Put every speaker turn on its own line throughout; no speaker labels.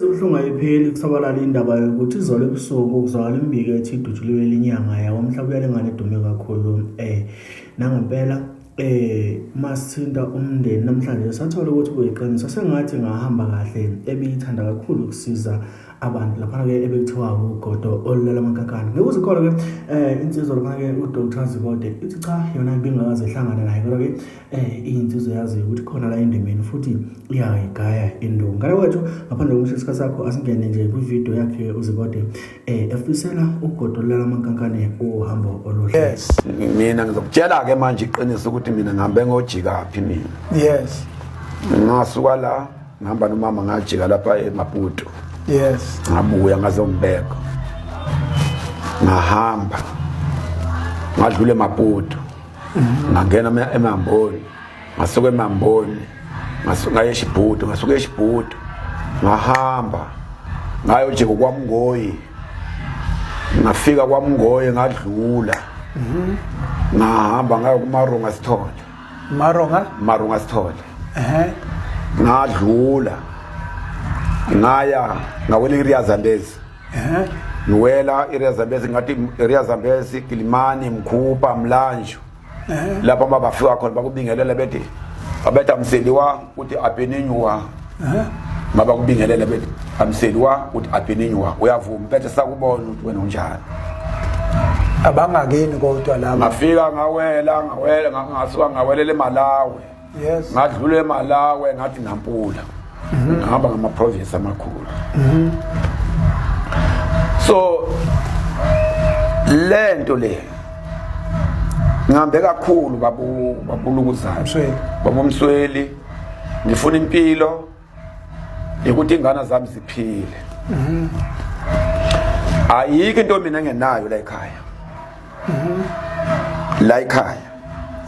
Ibuhlungu ayipheli kusabalala indaba yokuthi izolo ebusuku kuzwakala imibiko ethi idutshuliwe linyanga yakwamhlabuyalingana edume kakhulu nangempela masithinta umndeni namhlanje sathola ukuthi kuyiqiniso sengathi ngahamba kahle ebiyithanda kakhulu ukusiza abantu laphana-ke ebekuthiwa ugodo olulala amankankane ngikuze khona-ke insizwa laphana-ke uDr Zikode ithi cha yona ibingakaze ihlangane naye kodwa-ke Iy'nsizwa yaziyo ukuthi khona la endimeni futhi iyayigaya induku. Ngane wethu ngaphandle kokusho isikhathi sakho asingene nje kwividiyo yakhe uZikode efisela ugodolela amankankane uhambo oluhle.
Yes.
Mina ngizokutshela ke manje iqiniso ukuthi mina ngihambe ngojikaphi mina.
Yes.
Ngasuka la ngihamba nomama ngajika lapha eMaputo.
Yes.
Ngabuya ngazongibeka. Ngahamba. Ngadlula eMaputo. Ngangena emamboni ngasuka emamboni ngasuka ngaye eshibhudu ngasuka eshibhudu ngahamba ngayo nje kwamngoyi ngafika kwamngoyi ngadlula ngahamba ngayo kumaronga sithole.
Maronga?
Maronga sithole. Ehe. Ngadlula ngaya ngawela iriya Zambezi.
Ehe.
Ngiwela iriya Zambezi ngathi iriya Zambezi Kilimani Mkhupa Mlanjo.
Ehe.
Lapho mabafika khona bakubingelela bethi abetha mseliwa uthi apenenyuwa.
Ehe.
Mabakubingelela bethi amseliwa uthi apenenyuwa uyavuma bethe sakubona ukuthi wena unjani.
Abangakini kodwa laba.
Ngafika ngawela ngawela ngasuka ngawelela eMalawi.
Yes.
Ngadlula eMalawi ngathi Nampula. Ngihamba ngama province amakhulu. So lento le ngihambe kakhulu babu babulukuzana.
Msweli.
Babu Msweli ngifuna impilo ukuthi ingane zami ziphile. Ayikho into mina engenayo la ekhaya. La ekhaya.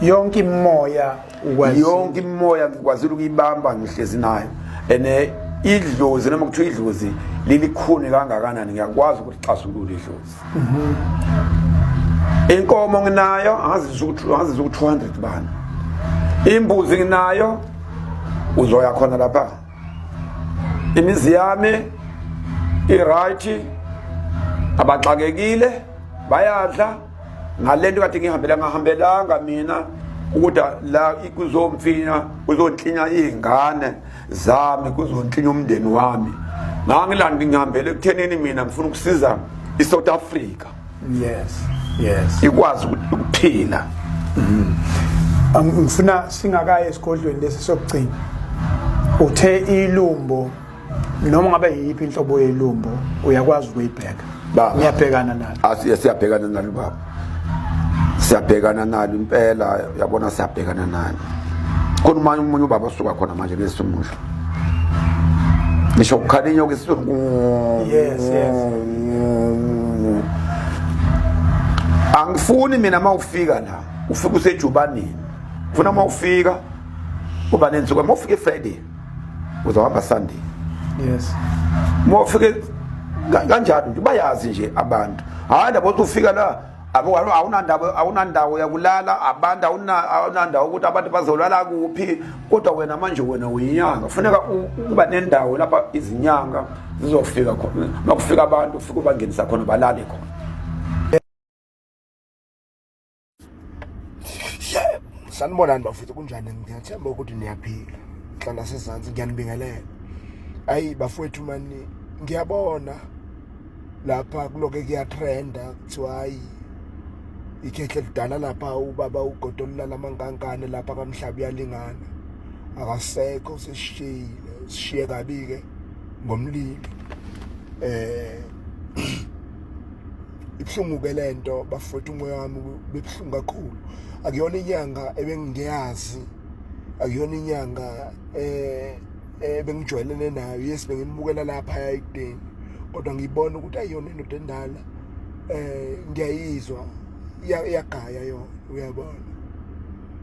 Yonke imoya ukwazi.
Yonke imoya ngikwazile ukuyibamba ngihlezi nayo. Ene idlozi noma kuthiwa idlozi lilikhuni kangakanani ngiyakwazi ukuthi xazulule idlozi. Inkomo nginayo angazi ukuthi angazi ukuthi 200 bani. Imbuzi nginayo uzoya khona lapha. Imizi yami i-right abaxakekile bayadla ngalento kade ngihambela ngahambelanga mina ukuthi la kuzomfina kuzonhlinya izingane zami kuzonhlinya umndeni wami ngangilandi ngihambele ekuthenini mina ngifuna ukusiza iSouth Africa.
Yes. Yes.
Ikwazi ukuphila.
Ngifuna singakayi esigodlweni lesi sokugcina. Uthe ilumbo noma ngabe yiphi inhlobo yelumbo uyakwazi ukuyibheka.
Baba.
Ngiyabhekana nalo.
Asiye siyabhekana nalo baba. Siyabhekana nalo impela uyabona siyabhekana nalo. Khona umanye umunye ubaba osuka khona manje ngesimusho. Ngisho kukhala inyoka isizulu.
Yes, yes.
Angifuni mina mawufika la ufika usejubaneni. Ufuna mawufika uba nensuku mawufika eFriday uzohamba Sunday.
Yes.
Mawufike kanjalo nje bayazi nje abantu. Hayi labo ufika la awunandaba awunandawo yakulala abantu awunandawo ukuthi abantu bazolala kuphi kodwa wena manje wena uyinyanga kufuneka ukuba nendawo lapha izinyanga zizofika khona makufika abantu ufike ubangenisa khona balale khona.
Yebo, sanibonani bafethu kunjani? Ngiyathemba ukuthi niyaphila. Nhlanda sezansi ngiyanibingelela. Ayi bafowethu mani ngiyabona lapha kuloke kuyatrenda kuthiwa hayi ikhehle lidala lapha ubaba ugodolulala amankankane lapha kamhlaba uyalingana akasekho sesishiyile sishiye kabi ke ngomlilo ibuhlungu ke lento bafowethu umoya wami bebuhlungu kakhulu akuyona inyanga ebengiyazi akuyona inyanga ebengijwayelene nayo yes bengimbukela lapha ekudeni kodwa ngibona ukuthi ayiyona indoda endala ngiyayizwa iyagaya yona uyabona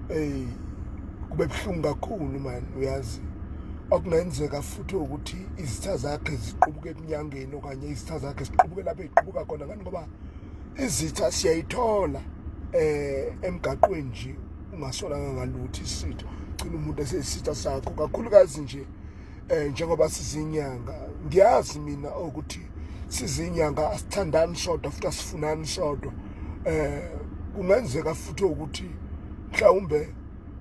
hey kube buhlungu kakhulu man uyazi okungenzeka futhi ukuthi izitha zakhe ziqubuke ebunyangeni okanye izitha zakhe ziqubuke lapho eziqubuka khona ngani ngoba izitha siyayithola emgaqweni nje ungasolanga ngalutho isitha gcina umuntu esesitha sakho kakhulukazi nje. Njengoba sizinyanga, ngiyazi mina ukuthi sizinyanga asithandani sodwa futhi asifunani sodwa. Kungenzeka futhi ukuthi mhlawumbe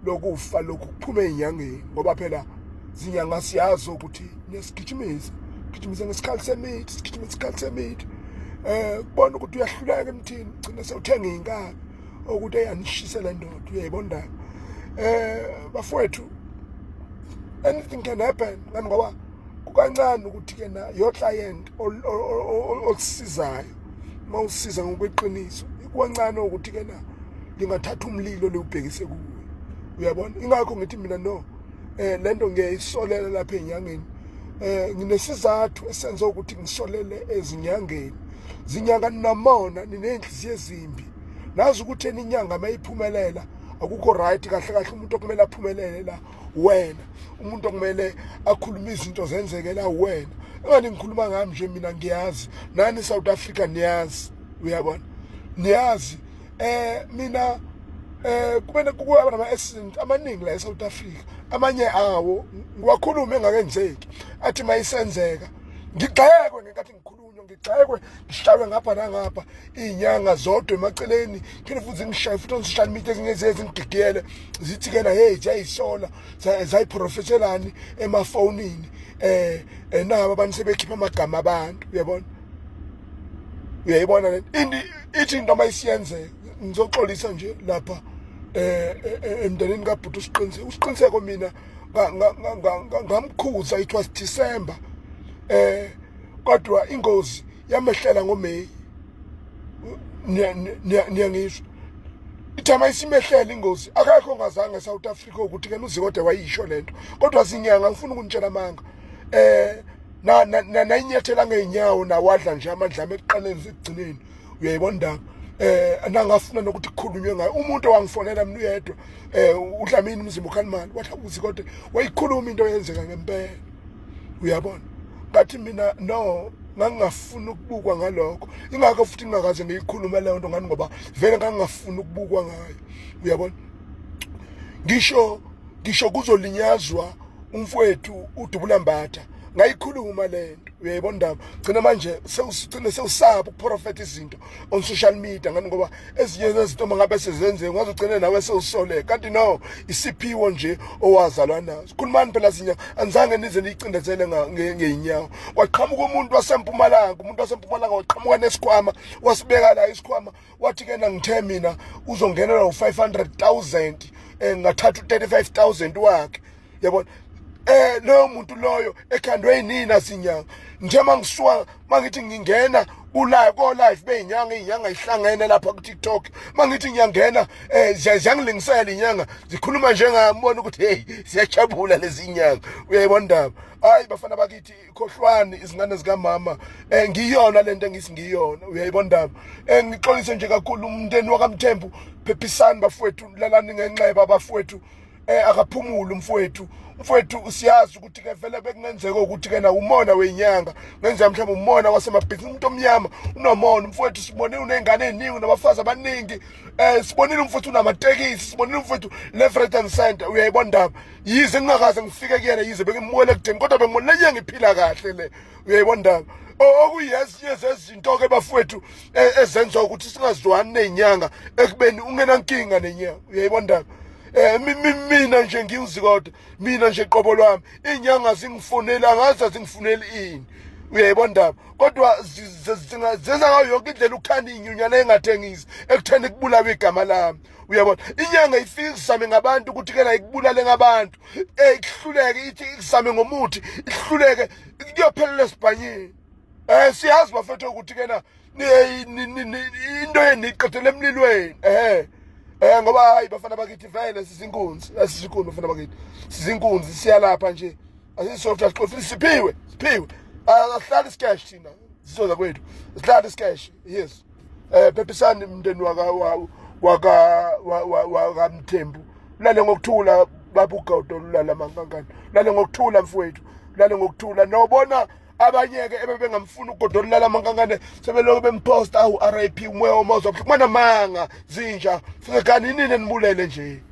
lokufa lokhu kuphume ezinyangeni, ngoba phela zinyanga siyazi ukuthi niyasigijimisa, gijimisa ngesikhathi semithi, sigijimisa isikhathi semithi. Kubona ukuthi uyahluleka emthini, gcina sewuthenga inkabi ukuthi eyanishise le ndoda, uyayibona. Bafowethu, anything can happen, ngani ngoba kukancane ukuthi ke na your client olusizayo, mawusiza ngokweqiniso, kukancane ukuthi ke na lingathatha umlilo liwubhekise kuwe, uyabona. Ingakho ngithi mina no, lento ngiyayisolela lapha enyangeni. Nginesizathu esenza ukuthi ngisolele ezinyangeni. Zinyanga ninamona, ninenhliziyo ezimbi. Nazi ukuthi eninyanga mayiphumelela akukho right. Kahle kahle umuntu okumele aphumelele la wena, umuntu okumele akhulume izinto zenzeke la wena. Engani ngikhuluma ngami nje, mina ngiyazi, nani South Africa niyazi, uyabona, niyazi. Mina kube kuba nama accident amaningi la eSouth Africa, amanye awo ngiwakhulume engakenzeki, athi mayisenzeka ngigxekwe ngenkathi ngikhulunywa, ngigxekwe, ngishawe ngapha nangapha, iy'nyanga zodwa emaceleni, phinde futhi ngishaye futhi on social media, ezinye zingigigiyele zithi kena hey, ziyayisola, zayiprofethelani emafonini. Nabo abantu sebekhipha amagama abantu, uyabona, uyayibona le ini ithi into mayisiyenzeka. Ngizoxolisa nje lapha emndenini kaBhuti uSiqiniseko. USiqiniseko mina ngamkhuza, it was December, kodwa ingozi yamehlela ngoMay. Niyangizwa, ithama isimehlela ingozi, akekho ongazange eSouth Africa ukuthi ke uZikode wayisho lento. Kodwa zinyanga, ngifuna ukunitshela amanga, na nayinyathela ngeenyawo, nawadla nje amandla ami ekuqaleni ekugcineni, uyayibona indaba. Nangafuna nokuthi kukhulunywe ngayo. Umuntu owangifonela mina uyedwa, uDlamini umzimba ukhalimali, wathi uZikode wayikhuluma into eyenzeka ngempela, uyabona. Ngathi mina no, ngangingafuni ukubukwa ngalokho, ingakho futhi ngingakaze ngiyikhulume leyo nto, ngani ngoba vele ngangingafuni ukubukwa ngayo, uyabona. Ngisho kuzolinyazwa umfowethu uDubula Mbatha, ngayikhuluma lento, uyayibona indaba. Gcina manje sewugcine sewusaba ukuprofeta izinto on social media, ngani ngoba ezinye zezinto mangabe sezenzeka ungazugcine nawe sewusoleka, kanti no, isiphiwo nje owazalwa naso. Khulumani phela sinya, anizange nize niyicindezele ngeenyawo. Kwaqhamuka umuntu waseMpumalanga, umuntu waseMpumalanga waqhamuka nesikhwama, wasibeka la isikhwama, wathi ke ngithe mina uzongenelwa u500,000, ngathatha u35000 wakhe, yabona. Loyo muntu loyo ekhandwe yinina sinyanga nje, mangisuka mangithi ngingena ku live, ko live beyinyanga, inyanga ihlangene lapha ku TikTok, mangithi ngiyangena ziyangilingisela inyanga, zikhuluma njengambona ukuthi hey, siyajabula lezi inyanga, uyayibona indaba. Hayi bafana bakithi, khohlwani izingane zikamama, ngiyona lento engisi ngiyona, uyayibona indaba. Ngixolise nje kakhulu umndeni wakaMthembu, phephisani bafowethu, lalani ngenxeba bafowethu. Akaphumule umfowethu. Umfowethu siyazi ukuthi ke vele bekungenzeka ukuthi ke na umona wenyanga, ngenzeka mhlawumbe umona wasemabhizinisi, umuntu omnyama unomona. Umfowethu sibonile unengane eziningi nabafazi abaningi, sibonile umfowethu unamatekisi, sibonile umfowethu left, right and center, uyayibona indaba. Yize ngingakaze ngifike kuyena, yize bengimukele ekudeni, kodwa bengibona lenyanga iphila kahle le, uyayibona indaba. Okuyezinye zezinto ke bafowethu ezenza ukuthi singazwani nezinyanga, ekubeni ungenankinga nenyanga, uyayibona indaba. Mina nje ngiwuZikode, mina nje qobo lwami, inyanga zingifonela, angazi azingifuneli ini, uyayibona indaba. Kodwa zenza ngayo yonke indlela ukukhanda inyunyana engathengisi ekutheni kubulawe igama lami, uyabona. Inyanga ifike ikuzame ngabantu ukuthi ke la ikubulale ngabantu, ikuhluleke, ithi ikuzame ngomuthi, ihluleke, kuyophelela esibhanyini. Siyazi bafethu ukuthi kena into yeniqedele emlilweni, ngoba hayi bafana bakithi, vele sizinkunzi, asizinkunzi bafana bakithi, sizinkunzi, siyalapha nje, asisoft, asixofi, siphiwe, siphiwe, asihlali iscash thina, sizoza kwethu, sihlali iscash. Yes, phephisani umndeni waka waka wakaMthembu, lale ngokuthula baba uGodo, lala mankankana, lale ngokuthula mfowethu, lale ngokuthula. Nobona abanye-ke ebebengamfuni uGodo lala amankankane sebelokhu bemposta, awu RIP, umoya womozwa, kumanamanga zinja fike kani inini enibulele nje.